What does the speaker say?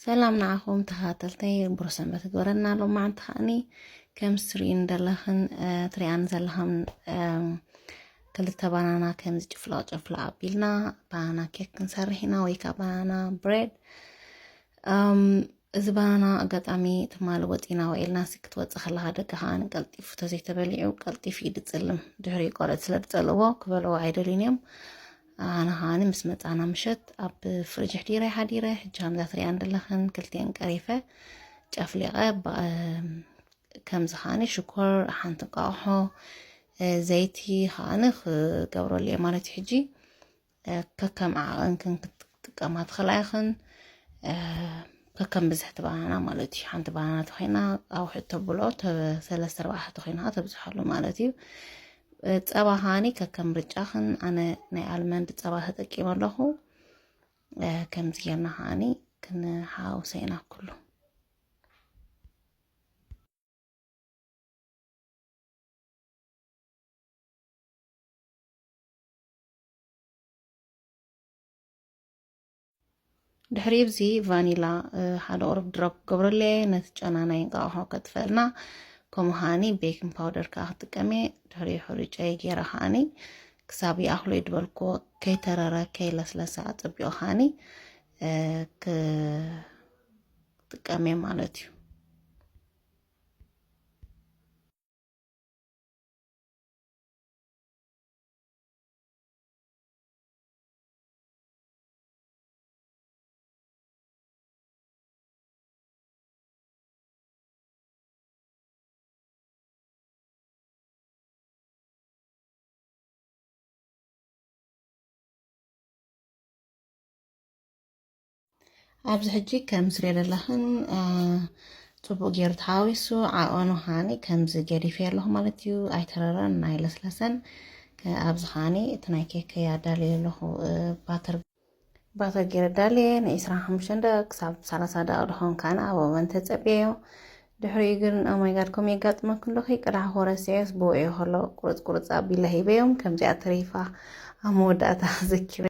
ሰላም ንዓኹም ተኸታተልተይ፣ ብሩህ ሰንበት ይግበረልና። ሎማዓንቲ ከዓኒ ከም ትሪእን ዘለኽን፣ እ፣ ትሪኣን ዘለኽን፣ እም፣ ክልተ ባናና ከምዚ ጭፍላቕ ጭፍላቕ ኣቢልና ባናና ኬክ ክንሰርሕ ኢና፣ ወይ ከዓ ባናና ብሬድ። እም፣ እዚ ባናና ኣጋጣሚ ትማሊ ወፂና ውዒልና፣ ሲ ክትወፅእ ከለኻ ደገ ከዓኒ ቀልጢፉ ተዘይተበሊዑ ቀልጢፉ እዩ ድፅልም። ድሕሪኡ ቆልዑት ስለ ድፀልዎ ክበልዎ ኣይደልዩን እዮም። ኣነ ከዓኒ ምስ መፃና ምሸት ኣብ ፍሪጅ ኣሕዲረ ሓዲረ፣ ሕጂ ከምዛ ትሪኣ እንደለኽን ክልቲኤን ቀሪፈ ጨፍሊቐ፣ ባ-፣ ከምዚ ከዓኒ ሽኮር፣ ሓንቲ እንቋቑሖ፣ እ፣ ዘይቲ ከዓኒ ክገብረሉ እየ ማለት እዩ። ሕጂ፣ እ፣ ከከም ዓቐንክን ክትጥቀማ ትኽእላ ኢኽን። እ፣ ከከም ብዝሒ እቲ ባናና ማለት እዩ። ሓንቲ ባናና ተኾይና ኣብ ውሕድ ተብልዖ፣ ተ-፣ ሰለስተ ኣርባዕተ ተኾይና ተብዝሓሉ ማለት እዩ። እ፣ ጸባ ከዓኒ ከከም ምርጫኽን። ኣነ ናይ ኣልመንድ ጸባ ተጠቂመ ኣለኹ። እ፣ ከምዚ ጌርና ከዓኒ ክንሓውሶ ኢና ኩሉ። ድሕሪ እዚ ቫኒላ፣ እ፣ ሓደ ቁሩብ ድሮፕ ክገብረሉ እየ፣ ነቲ ጨና ናይ እንቋቑሖ ከጥፈልና። ከምኡ ከዓኒ ቤኪንግ ፓውደር ከዓ ክጥቀም እየ። ድሕሪ ሕሩጨይ ገይረ ከዓኒ ክሳብ ይኣኽሎ እዩ ዝበልክዎ ከይተረረ፣ ከይለስለሰ ኣጸቢቑ ከዓኒ፣ እ፣ ክጥቀም እየ ማለት እዩ። ኣብዚ ሕጂ ከም ዝሪኦ ዘለኽን፣ እ፣ ጽቡቕ ገይሩ ተሓዊሱ፣ ዓቐኑ ከዓኒ ከምዚ ገዲፈ ኣለኹ ማለት እዩ። ኣይተረረን፣ ኣይለስለሰን። ከ-፣ ኣብዚ ከዓኒ እቲ ናይ ኬከይ ኣዳልየ ኣለኹ፣ እ፣ ባተር፣ ባተር ገይረ ኣዳልየ፣ ን ዒስራን ሓሙሽተን ደቂቕ ክሳብ ሰላሳ ደቂቕ ድኾን ከዓኒ ኣብ ኦቨን ተጸብየዮ። ድሕሪኡ ግን፣ ኦ ማይ ጋድ፣ ከምኡ የጋጥመኩም ዶ? ከይቀዳሕኩ ረሲዐስ ብውዕዮ ከሎ ቁርጽ ቁርጽ ኣቢለ ሂበዮም፣ ከምዚኣ ተሪፋ ኣብ መወዳእታ ዘኪረ።